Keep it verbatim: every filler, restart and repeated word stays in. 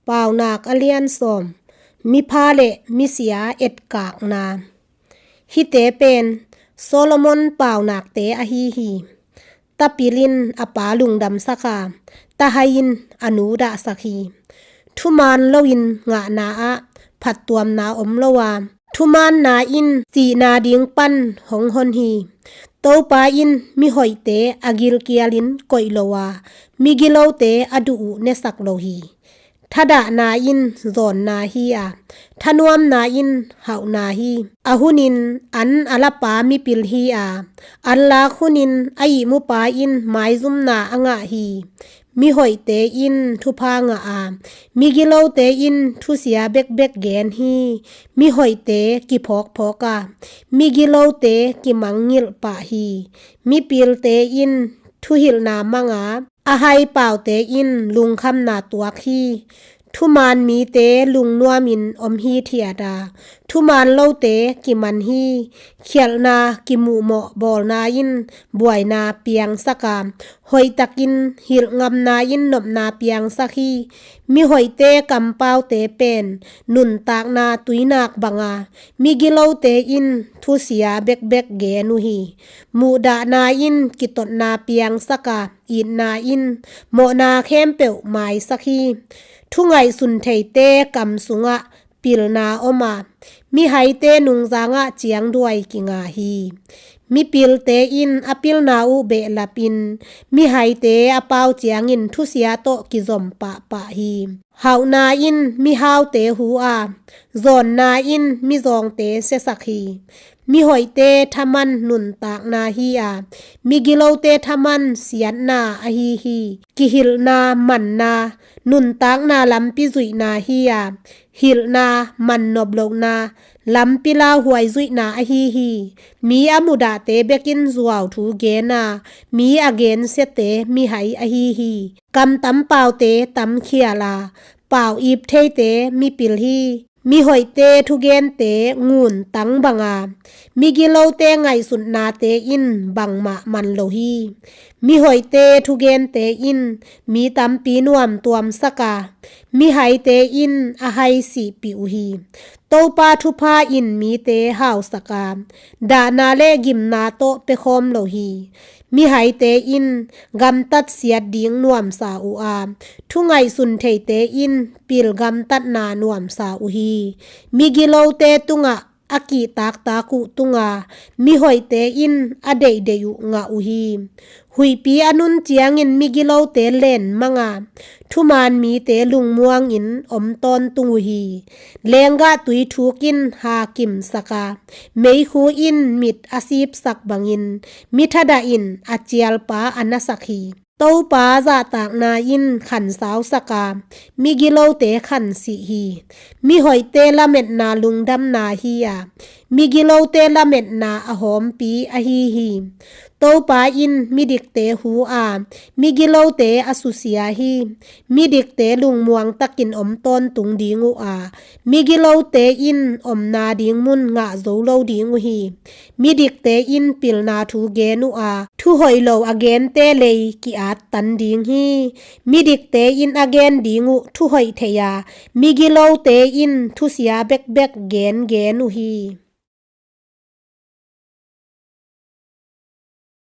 Paunak a lian sawm. Mipha le misia etkakna. Hihte pen Solomon paunakte ahi hi. Tapil in a pa lungdamsak a, tahai in a nu dahsak hi. Thuman loin ngahna ah phattuamna om lo a, thumanna in sihna ding pan hong hon hi. Topa in mihoihte a gilkialin koih lo a, migilote a duh uh nesak lo hi. Thadahna in zawnna hi a, thanuamna in hauhna hi. A hunin an a lapa mipil hi a, anlak hunin a ihmupa in maizumna a ngah hi. Mihoihte in thupha ngah a, migilote in thusia bekbek gen hi. Mihoihte kiphawkphawk a, migilote kimangngilh pah hi. Mipilte in thuhilhna mang a, a hai paute in lungkhamna tuak hi. Thuman mite lungnuamin om hithiat a, thuman lote kiman hi. Khialhna kimuhmawh bawlna in buaina piangsak a, hoihtakin hilh ngamna in nopna piangsak hi. Mihoihte kampaute pen nuntakna tuinak bang a, migilote in thusia bekbek gen uh hi. Muhdahna in kitotna piangsak a, itna in mawhna khempeuh maisak hi. Thungaihsun theite kam sungah pilna om a, mihaite nungzangah ciangduai kinga hi. Mipilte in a pilna uh behlapin, mihaite a pau ciangin thusia tawh kizom pahpah hi. Hauhna in mihaute hu a, zawnna in mizawngte siasak hi. Mihoihte thaman nuntakna hi a, migilote thaman siatna ahi hi. Kihilhna, manna, nuntakna lampi zuihna hi a, hilhna, mannop lohna, lampi lauhuai zuihna ahi hi. Mi a mudahte bekin zuau thu gen a, mi a gensiate mihai ahi hi. Kam tampaute tamkhial a, pau ip theite mipil hi. Mihoihte thugente ngun tang bang a, migilote ngaihsutnate in bangmah man lo hi. Mihoihte thugente in mi tampi nuamtuamsak a, mihaite in a hai sihpih uh hi. Topa thupha in mite hausak a, dahna le gimna tawh pekhawm lo hi. Mihaite in gamtat siat ding nuamsa uh a, thungaihsun theite in pil gamtatna nuamsa uh hi. Migilote tungah a kihtaktak uh tung a, mihoihte in a deihdeih uh ngah uh hi. Huihpi a nun ciangin migilote len mang a, thuman mite lungmuangin om tawntung uh hi. Lenggah tui thuk in ha kimsak a, meikhu in mit a sipsak bangin, mi thadah in a cialpa a nasak hi. Topa zahtakna in khansausak a, migilote khansih hi. Mihoihte lametna lungdamna hi a, migilote lametna a hawmpi ahi hi. Topa in midikte hu a, migilote a susia hi. Midikte lungmuang takin om tawntung ding uh a, migilote in omna ding mun ngah zo lo ding uh hi. Midikte in pilna thu gen uh a, thuhoih lo a gente lei ki-attan ding hi. Midikte in a gen ding uh thuhoih thei a, migilote in thusia bekbek gen gen uh hi.